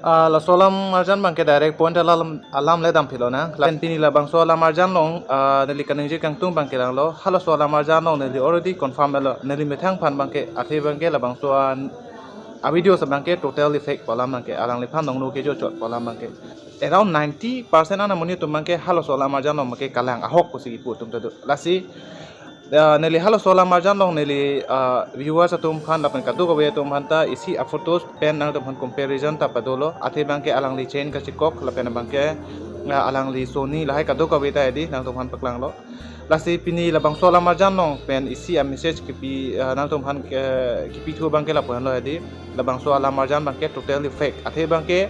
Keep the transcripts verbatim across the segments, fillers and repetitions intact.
Ah, laso alam arjan abangke direct point alam, alam le damphit lonang. Lapen pini labangso alam arjan along, ah, neli kaningje kangtung abangke langlo. Halaso alam arjan along neli already confirm lo. Neli methang aphan abangke, athe abangke labangso an, a videos abangke totally fake pu alam abangke, alangliphan nongno kejo chot pu alam abangke. Around ninety percent an amonit atum abangke halaso alam arjan along abangke kalang, ahok pusi kipu atum ta do. Lasi, ah, neli halaso alam arjan along neli, ah, viewers atum aphan lapen kadokave atum aphan ta isi a photos pen nangtum aphan comparison ta padolo. Athe abangke alangli chain kachikok lapen abangke, ah, alangli soni lahai kadokave ta hedi nangtum aphan paklanglo. Lasi pini labangso alam arjan along pen isi a message kipi, ah, nangtum aphan, eh, kipithu abangke lapu-an lo hedi. Labangso alam arjan abangke totally fake. Athe abangke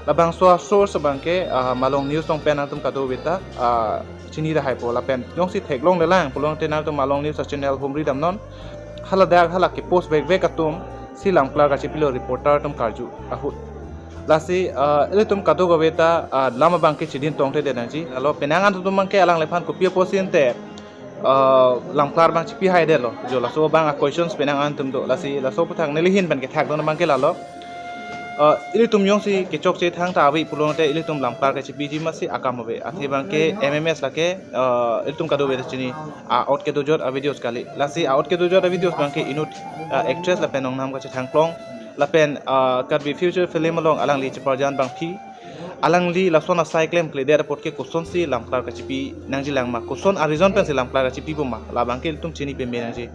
labangso a source abangke, ah, Malong News along pen nangtum kadokave ta, ah, chini tahai po lapen jongsi theklonglelang pulote nangtum Malong News a channel humri damnon. Hala dak hala kepost vekvek atum si lamklar kachipilo reporter atum karju ahut. Lasi, ah, ilitum kadokave ta, ah, alam abangke chidin tongthedet nangji. Alo penang an atum abangke alangliphan kopi apotsi ante, ah, lamklar abang chipi haidetlo. Jo laso abang a questions penang an atum do. Lasi laso aputhak neli ahin pen kethakdun abangke lalo. Ah, ilitum jongsi kechokche thangta ave pulote ilitum lamklar kachipiji masi akam ave. Athe abangke M M S lake, ah, ilitum kadokave ta chini, a-ot kedojot a videos kali. Lasi a-ot kedojot a videos abangke inut, ah, actress lapen nongnam kachethangklong lapen, ah, Karbi feature film along alangli cheparjan abangpi. Alangli lason asai klemkledet apot ke kosonsi lamklar kachipi nangjilang ma, koson a reason pensi lamklar kachipi bom ma, labangke ilitum chini peme nangji.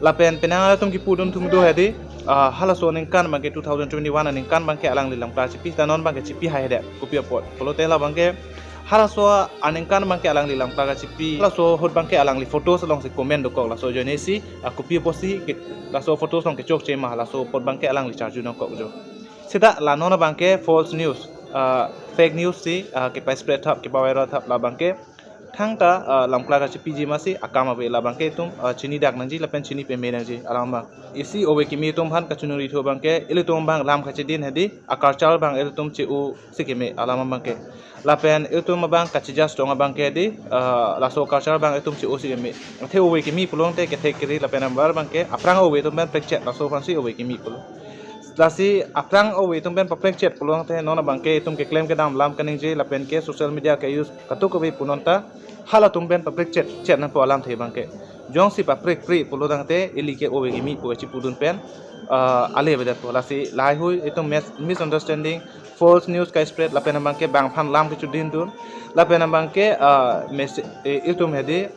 Lapen penang an atum kipudun atum do hedi, ah, halaso aningkan abangke two thousand twenty-one aningkan abangke alangli lamklar chipi, ta non abangke chipi haidet kopi apot. Pulote labangke halaso aningkan abangke alangli lamklar kachipi, halaso ahut abangke alangli photos alongsi comment dokok, laso ajoinesi, ah, kopi apotsi ke, laso photos along kechokche ma, laso apot abangke alangli charju nangkok jo. Seta la non abangke false news, ah, fake news si, ah, kepa-spread thap, kepa-viral thap, labangke thangta, ah, lamklar kachipiji masi akam ave, labangke itum, ah, chinidak nangji lapen chini peme nangji alam abang. Isi ove kimi atum aphan kachiningrithu abangke, ilitum abang lam kachidin hedi, a culture abang ilitum che-o si keme alam abangke. Lapen ilitum abang kachijastong abangke hedi, ah, laso culture abang ilitum che-o si keme. Athe ove kimi pulote kethek kere lapen anbar abangke aphrang ove atum pen prekchet, laso aphansi ove kimi pulo. Lasi aphrang ove atum pen paprekchet pulote non abangke itum keklem kedam alam kaningje lapen ke social media ke-use kadokave pu non ta halatum pen paprekchet, chet nangpo alamthe abangke. Jongsi paprekpre pulotangte ili ke ove kimi pu kachipudun pen, ah, ale avedet po. Lasi lahai hui itum mis-, misunderstanding, false news ka-spread lapen abangke bang aphan lam kechudindun. Lapen abangke, ah, mesi-, eh, itum hedi,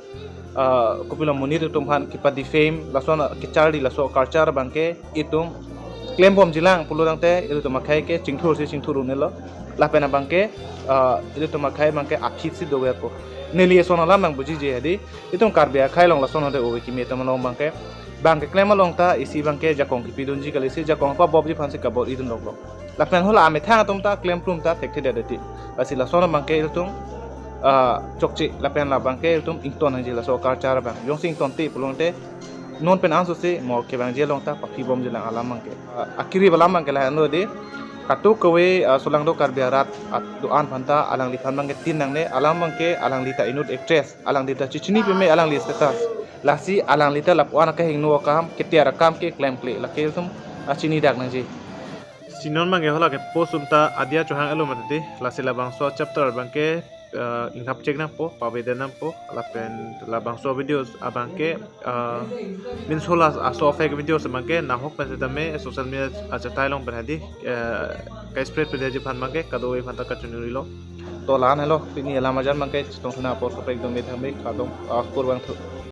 ah, kopilo monit atum aphan kepa-defame, lason kecharli laso culture abangke itum klembomjilang pulotangte ilitum akhei ke chingthursi chingthur un-elo. Lapen abangke, ah, ilitum akhei abangke akhitsi doverpo. Neli eson alam nangpujiji hedi, itum Karbi akhei along lason hade ove kimi atum along abangke, bang keklem along ta isi abangke jakong kipidunji kalisi, jakong pabopji aphansi kabor-idun loklo. Lapen hala amethang atum ta klemplum ta thekthedet hedi. Lasi lason abangke ilitum, ah, chokche lapen labangke ilitum ington nangji laso culture abang. Jongsi ingtonte pulote non pen ansosi mo kevangji along ta paphi bomjilang alam abangke. Ah, akiri alam abangke lahenlo hedi. Kadokave, ah, solangdo Karbi arat at do-an aphan ta alangliphan abangke tin nangne, alam abangke alangli ta inut actress, alangli ta chichini peme alangli status. Lasi alangli ta lapu-an akehingno akam, ketiar akam ke klemkle, lake itum, ah, chinidak nangji. Si non abangke hala kepost atum ta adia chohang elo mati, lasi labangso chapter abangke, eh, inghap chek nangpo, pavedet nangpo, lapen labangso videos abangke, eh, means hala aso fake videos abangke nahok pen setame social media achatai along pen hedi, eh, ka-spread pedeji aphan abangke kadokave aphan ta kachiningrilo. To la-an helo, pini alam arjan abangke chetongthu nang apor, kaprek dong me thang me kadong, ah, kurvangthu.